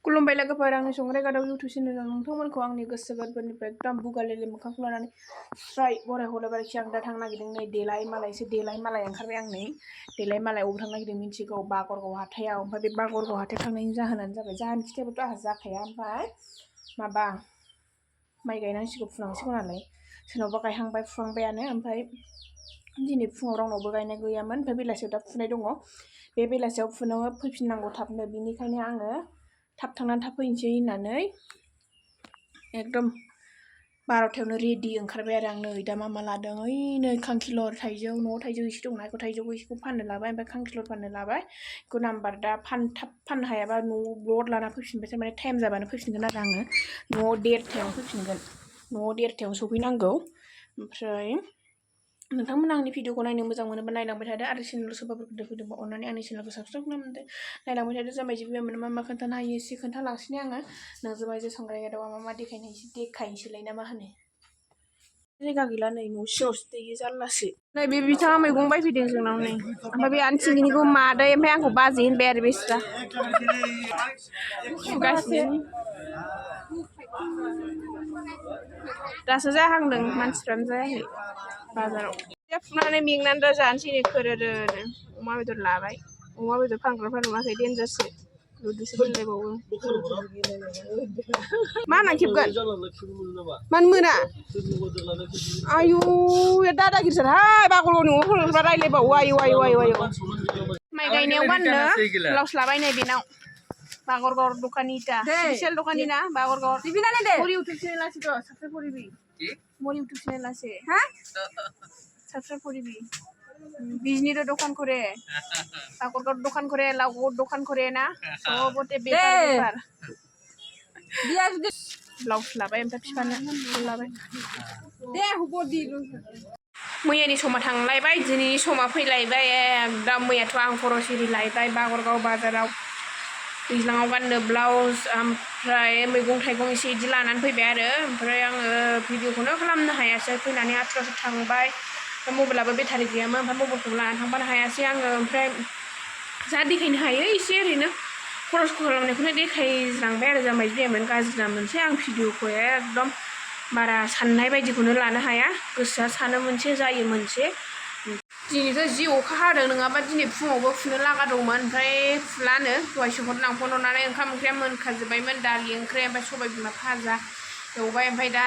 खुलुमबाय लोगोफोर आंनि संग्राय गादाव इउटुब चेनेलाव नोंथांमोनखौ आंनि गोसो गोरबोनिफ्राय एकदम बुगालेले मोखांखौ लानानै स्राय बरायहरलायबायखि आं दा थांनो नागिरदों नै देलाय मालाय ओंखारबाय आं नै देलाय मालाय अबाव थांनो नागिरदों मिथिगौ बागरगाव हाथायाव ओमफ्राय बे बागरगाव हाथायाव थांनायनि जाहोनानो जाबाय जाहोन खिथायाबोथ' आंहा जाखाया ओमफ्राय माबा माइ गायनांसिगौ फुनांसिगौ नालाय सोरनावबा गायहांबाय फुहांबायानो ओमफ्राय दिनै फुङाव रावनावबो गायनाय गैयामोन ओमफ्राय बेलासियाव दा फुनाय दङ बे बेलासियाव फुनायाव फैफिननांगौ थाबनो बिनिखायनो आङो थाब थांनानै थाब फैनोसै होननानै एकदम 12थायावनो रेडि ओंखारबाय आरो आं नै दा मा लादों ओइ नै खांखिलर थाइजौ न'आव थाइजौ एसे दंना बेखौ थाइजौखौ एसेखौ फाननो लाबाय ओमफ्राय खांखिलर फाननो लाबाय बेखौ नाम्बार दा थाब फाननो हायाबा न'आव ब्लड लाना फैफिनबाय माने टाइम जाबानो फैफिनगोन आरो आङो न'आव 1:30 फैफिनगोन न'आव 1:30 सफैनांगौ ओमफ्राय नोंथांमोना आंनि भिडिअखौ नायनो मोजां मोनोबा नायलांबाय थादो आरो चेनेलाव सोरबाफोर फैदोंबा अननानै आंनि चेनेलखौ साबसक्राइब खालामदो नायलांबाय थादो जामाय जोबोया मा खोन्थानो हायो एसे खोन्थालांसिनो आङो नोंजोंबायजों संग्राय गादावा मा देखायनो एसे देखायनोसैलाय ना मा होनो जायगा गैला नै न' सिङावसो दैयो जारलासो नै बे बिथाङा मैगं बायफैदों जोंनाव नै ओमफ्राय बे आनथिंगिनिखौ मादै ओमफ्राय आंखौ बाजै होनबाय आरो बेस्रा सुगासिनो दासो जाहांदों मानसिफ्रानो जायाखै बाजाराव फुनानै मेंनानै दा जानोसै नै खोरोरोनो अमा बेदर लाबाय अमा बेदर फानग्राफ्रा नुवाखै देन्जारसो लुदुसो गेलेबावो मा होनना खेबगोन मानो मोना आयु दादागिरिथारहाय बागरगावनि अमाफोरखौ रायलायबावो आयु माइ गायनायाव गाननो ब्लाउस लाबाय नै बेनाव बागरगाव दखानि दा स्पेसियेल दखानि ना बागरगाव मोर इउटुब चेनेल আছে তো সাবস্ক্রাইব করবি কি মোর ইউটিউব চ্যানেল আছে হ্যাঁ সাবস্ক্রাইব করবি বিজনির দোকান করে বাগরগাव দোকান করে লাউগড় দোকান করে না সবতে বেপার দিয়া যদি ব্লাউজ लाबाय ओमफ्राय फिफानो लाबाय दे हुबो दि मैयानि समा थांलायबाय दिनैनि समा फैलायबाय एकदम मैयाथ' आं खरस एरि लायबाय बागरगाव बाजाराव दैज्लाङाव गाननो ब्लाउस ओमफ्राय मैगं थाइगं एसे इदि लानानै फैबाय आरो ओमफ्राय आङो भिडिअखौनो खालामनो हायासै फैनानै आथुरासो थांबाय मबाइलाबो बेटारि गैयामोन ओमफ्राय मबाइलखौ लानानै थांबानो हायासै आङो ओमफ्राय जा देखायनो हायो एसे ओरैनो खरस खालामनायखौनो देखायज्रांबाय आरो जामाय जायामोन गाज्रि मोनसे आं भिडिअखौ एकदम बारा साननाय बायदिखौनो लानो हाया गोसोआ सानो मोनसे जायो मोनसे दिनैथ' जि अखा हादों नङाबा दिनै फुङावबो फुनो लागा दंमोन ओमफ्राय फुलानो दहायसो फन हरनानै ओंखाम ओंख्रिया मोनखाजोब्बायमोन दालि ओंख्रि ओमफ्राय सबाय बिमा भाजा एवबाय ओमफ्राय दा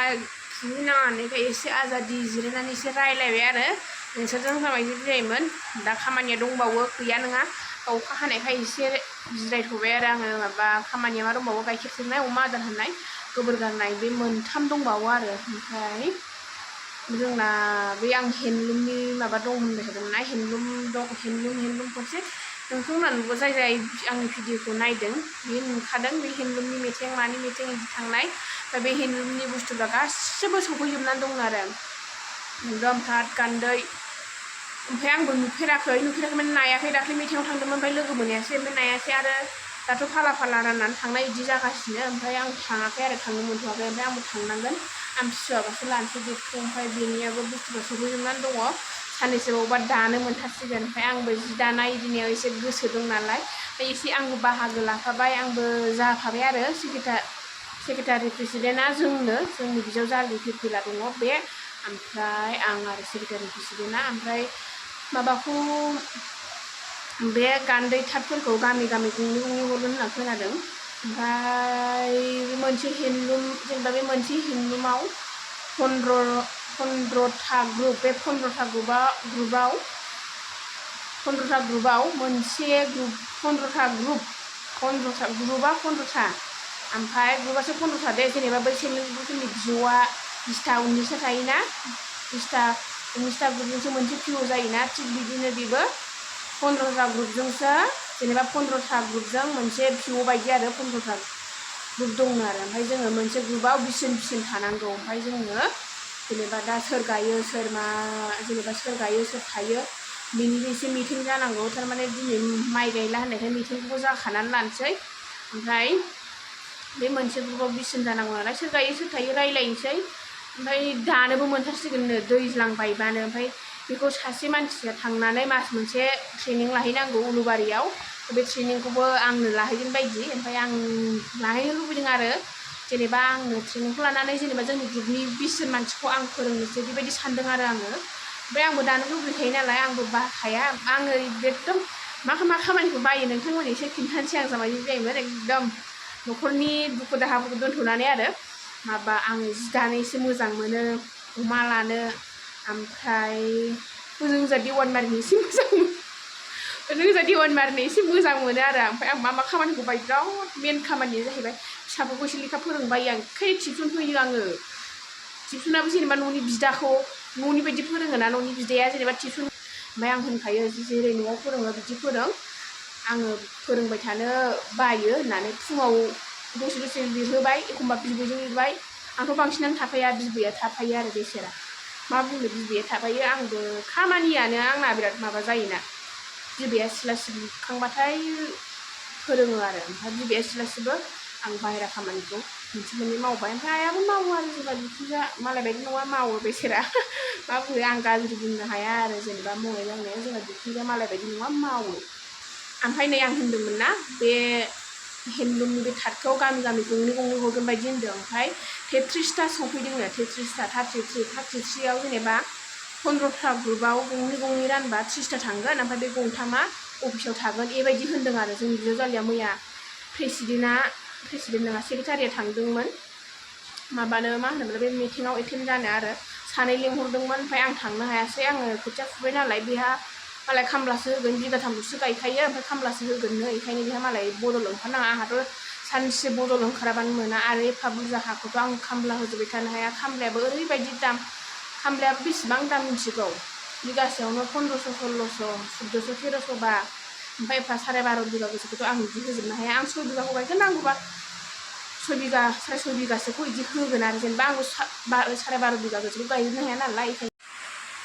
फुनो नाङानिखाय एसे आजादि जिरायनानै एसे रायलायबाय आरो नोंसोरजों जामायजो जायोमोन दा खामानिया दंबावो गैया नङा अखा हानायखाय एसे जिरायथ'बाय आरो आङो माबा खामानिया मा दंबावो गाइखेर सेरनाय अमा आदार होनाय गोबोर गारनाय बे मोनथाम दंबावो आरो ओमफ्राय जोंना बे आं हेन्दलुमनि माबा दं होनबाय थादोंमोन ना हेन्दलुम खनसे नोंथांमोना नुबो जाय आंनि भिडिअखौ नायदों बे नुखादों बे हेन्दलुमनि मेथें मानि मेथें इदि थांनाय ओमफ्राय बे हेन्दलुमनि बुस्थुफ्रा गासिबो सफैजोबनानै दं आरो एकदम थाट गान्दै ओमफ्राय आंबो नुफेराखै माने नायाखै दाख्लै मेथेङाव थांदोंमोन ओमफ्राय लोगो मोनायासै ओमफ्राय नायासै आरो दाथ' फाला राननानै थांनाय इदि जागासिनो ओमफ्राय आं थाङाखै आरो थांनो मोनथ'वाखै ओमफ्राय आंबो थांनांगोन आमथिसुवाबासो लानोसै डेटखौ ओमफ्राय बेनियाबो बुस्थुफ्रा सफैजोबनानै दङ साननैसो बावबा दानो मोनथारसिगोन ओमफ्राय आंबो जि दानाय इदिनियाव एसे गोसो दं नालाय ओमफ्राय एसे आंबो बाहागो लाफाबाय आंबो जाफाबाय आरो सेक्रेटारि प्रेसिडेन्टआ जोंनि बिजावजालि फिरफिला दङ बे ओमफ्राय आं आरो सेक्रेटारि प्रेसिडेन्टआ ओमफ्राय माबाखौ बे गान्दै थाटफोरखौ गामि गंनै हरगोन होनना खोनादों ओमफ्राय मोनसे हेन्दलुम जेनेबा बे मोनसे हेन्दलुमाव 15था ग्रुप बे 15था ग्रुपाव मोनसे ग्रुप 15था ग्रुपा 15था ओमफ्राय ग्रुपासो 15था दे जेनेबा बै सेल्फ ग्रुपफोरनि बिजौआ 20था 19था थायोना 20था 19था ग्रुपजोंसो मोनसे पिअ जायोना थिग बिदिनो बेबो 15था ग्रुपजोंसो जेनेबा 15था ग्रुपजों मोनसे पिअ बायदि आरो 15था ग्रुप दङ आरो ओमफ्राय जोङो मोनसे ग्रुपाव 20 जन थानांगौ ओमफ्राय जोङो जेनेबा दा सोर गायो सोर थायो बिनि एसे मिटिं जानांगौ थारमाने दिनै माइ गायला होननायखाय मिटिंखौबो जाखानानै लानोसै ओमफ्राय बे मोनसे ग्रुपाव 20 जन जानांगौ नालाय सोर गायो सोर थायो रायलायनोसै ओमफ्राय दानोबो मोनथारसिगोननो दैज्लां बायबानो ओमफ्राय बेखौ सासे मानसिया थांनानै मास मोनसे ट्रेनिं लाहैनांगौ उलुबारियाव बे ट्रेनिंखौबो आंनो लाहैगोन बायदि ओमफ्राय आं लाहैनो लुबैदों आरो जेनेबा आंनो ट्रेनिंखौ लानानै जेनेबा जोंनि ग्रुपनि 20 जन मानसिखौ आं फोरोंनोसै बेबायदि सानदों आरो आङो ओमफ्राय आंबो दानो लुबैखायो नालाय आंबो बाखाया आङो एकदम मा खामानिखौ बायो नोंथांमोन एसे खिन्थानोसै आं जामायजो जायोमोन एकदम न'खरनि दुखु दाहाफोरखौ दोनथ'नानै आरो माबा आं जि दानो एसे मोजां मोनो अमा लानो ओमफ्राय ओजों देवान मारिनो एसे मोजां मोनो ओजों देवान मारिनो एसे मोजां मोनो आरो ओमफ्राय आं मा खामानिखौ बायो बिराद मेन खामानिया जाहैबाय फिसाफोरखौ एसे लेखा फोरोंबाय आं खै टिउसन होयो आङो टिउसनाबो जेनेबा न'नि बिदाखौ न'नि बायदि फोरोङोना न'नि बिदाया जेनेबा टिउसन ओमफ्राय आं होनखायो जेरै न'आव फोरोङो बिदि फोरों आङो फोरोंबाय थानो बायो होननानै फुङाव दसे लिरहोबाय एखमबा बिबैजों लिरबाय आंथ' बांसिनानो थाफाया बिबैया थाफायो आरो बेसेरा मा बुंनो बिबैया थाफायो आंबो खामानियानो आंना बिराद माबा जायोना बिबैया सिला सिबखांबाथाय फोरोङो आरो ओमफ्राय बिबैया सिला सिबो आं बाहेरा खामानिखौ मोनसे मोननै मावबाय ओमफ्राय आइयाबो मावो आरो जेनेबा बिखुनजोआ मालाय बायदि नङा मावो बेसेरा मा बुङो आं गाज्रि बुंनो हाया आरो जेनेबा मावनाय दांनाया जोंहा बिखुनजोआ मालाय बायदि नङा मावो ओमफ्राय नै आं होनदोंमोन ना बे हेन्दलुमनि बे थाटखौ गामि गंनै हरगोन बायदि होनदों ओमफ्राय 33टा सौफैदोंनो 33टा 33आव जेनेबा 15टा ग्रुपआव गंनै रानबा 30टा थांगोन ओमफ्राय बे गंथामा अफिसाव थागोन बेबायदि होनदों आरो जोंनि बिजावजालिया मैया प्रेसिडेन्ट नङा सेक्रेटारिया थांदोंमोन माबानो मा होनोमोन बे मिटिङाव एटेन्ड जानो आरो सानै लेंहरदोंमोन ओमफ्राय आं थांनो हायासै आङो खोथिया फुबाय नालाय बेहा मालाय खामलासो होगोन बिगाथामल'सो गायखायो ओमफ्राय खामलासो होगोननो बेखायनो बेहा मालाय बदल ओंखारनाङा आंहाथ' सानसे बदल ओंखाराबानो मोना आरो एफा बुरजा हाखौथ' आं खामला होजोबबाय थानो हाया खामलायाबो ओरैबायदि दाम खामलायाबो बेसेबां दाम मिथिगौ बिगासेयावनो 1500 1600 1400 1300 ओमफ्राय एफा 12.5 बिगा गोसोखौथ' आं बिदि होजोबनो हाया आं 6 बिगाखौ गायगोन नांगौबा 6 बिगा 6.5 बिगासोखौ बिदि होगोन आरो जेनेबा आंबो 12.5 बिगा गोसोखौ गायजोबनो हाया नालाय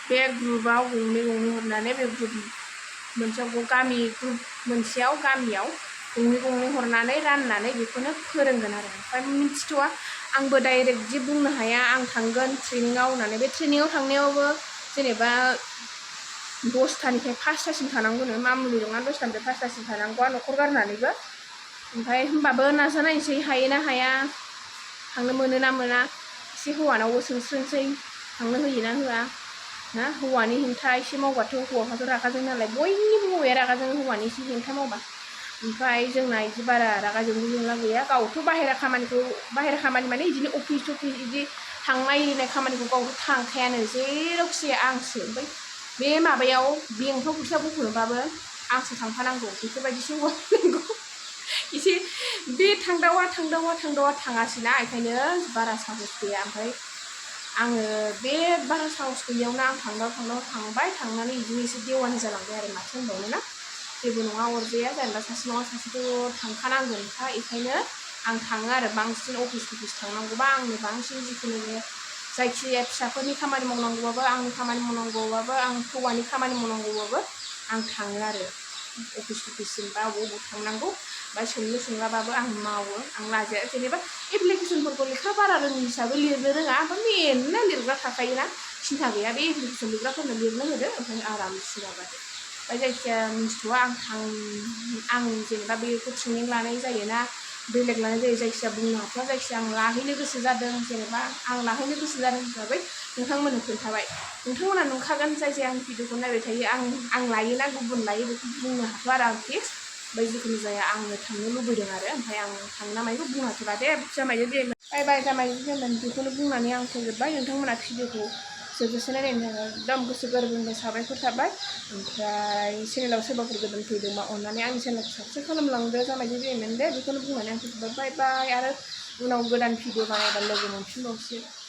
बे ग्रुपआव गंनै हरनानै बे ग्रुप मोनसेयाव गामि ग्रुप मोनसेयाव गामियाव गंनै हरनानै राननानै बेखौनो फोरोंगोन आरो ओमफ्राय मिथिथ'वा आंबो डाइरेक्ट जि बुंनो हाया आं थांगोन ट्रेनिङाव होननानै बे ट्रेनिङाव थांनायावबो जेनेबा 10टानिफ्राय 5टासिम थानांगौनो मामुलि नङा 10टानिफ्राय 5टासिम थानांगौआ न'खर गारनानैबो ओमफ्राय होमबाबो नाजानायसै हायोना हाया थांनो मोनो ना मोना एसे हौवानावबो सोंस्रोनसै थांनो होयोना होआ ना हौवानि हेंथा एसे मावबाथ' हौवाफ्राथ' रागा जोङो नालाय बयनिबो हौवाया रागा जोङो हौवानि एसे हेंथा मावबा ओमफ्राय जोंना बिदि बारा रागा जोंला गैया गावथ' बाहेरा खामानि माने बिदिनो अफिस बिदि थांनाय एरिनाय खामानिखौ गावथ' थांखायानो जेरावखि आंसो ओमफ्राय बे माबायाव बेंकफ्राव फैसा बख'नोबाबो आंसो थांफानांगौ बेफोरबायदिसो हौवानांगौ एसे बे थांदावा थाङासैना बेखायनो बारा साहस गैया ओमफ्राय आङो बे बारा साहस गैयियावनो आं थांबाय थांनानै बिदिनो एसे देवानि जालांबाय आरो माथो होनबावनो ना जेबो नङा अरजाया जेनेबा सासे नङा सासेथ' थांखानांगोनखा बेखायनो आं थाङो आरो बांसिन अफिस थांनांगौबा आंनो बांसिन जिखुनु जायखिजाया फिसाफोरनि खामानि मावनांगौबाबो आंनि खामानि मावनांगौबाबो आं हौवानि खामानि मावनांगौबाबो आं थाङो आरो अफिससिम बा बबाव थांनांगौ बा सोंलाबाबो आं मावो आं लाजिया जेनेबा एप्लिकेसनफोरखौ लेखा बारा रोङि हिसाबै लिरनो रोङा ओमफ्राय मेरला लिरग्रा थाखायोना सिन्था गैया बे एप्लिकेसन लिरग्राफोरनो लिरनो होदो ओमफ्राय आरामसे माबादो ओमफ्राय जायखिजाया मिन्थिथ'वा आं जेनेबा बेखौ ट्रेनिं लानाय जायोना बेलेग लानाय जायो जायखिजाया बुंनो हाथ'वा जायखिजाया आं लाहैनो गोसो जादों जेनेबा आं लाहैनो गोसो जादों हिसाबै नोंथांमोननो खोन्थाबाय नोंथांमोना नुखागोन जाय आं भिडिअखौ नायबाय थायो आं लायोना गुबुन लायो बेखौ बुंनो हाथ'वा आरो आं फिक्स ओमफ्राय जिखुनु जाया आङो थांनो लुबैदों आरो ओमफ्राय आं थांनो मायखौ बुंनो हाथ'ला दे जामायजो देमोन बाय जामायजो देमोन बेखौनो बुंनानै आं फोजोबबाय नोंथांमोना भिडिअखौ जोबजासे नायनायनि थाखाय एकदम गोसो गोरबोनिफ्राय साबायखर थाबाय ओमफ्राय चेनेलाव सोरबाफोर गोदान फैदोंबा अननानै आंनि चेनेलखौ साबस्क्राइब खालामलांदो जामायजो देमोन दे बेखौनो बुंनानै आं फोजोबबाय बाय आरो उनाव गोदान भिडिअ बानायबा लोगो मोनफिनबावसिगोन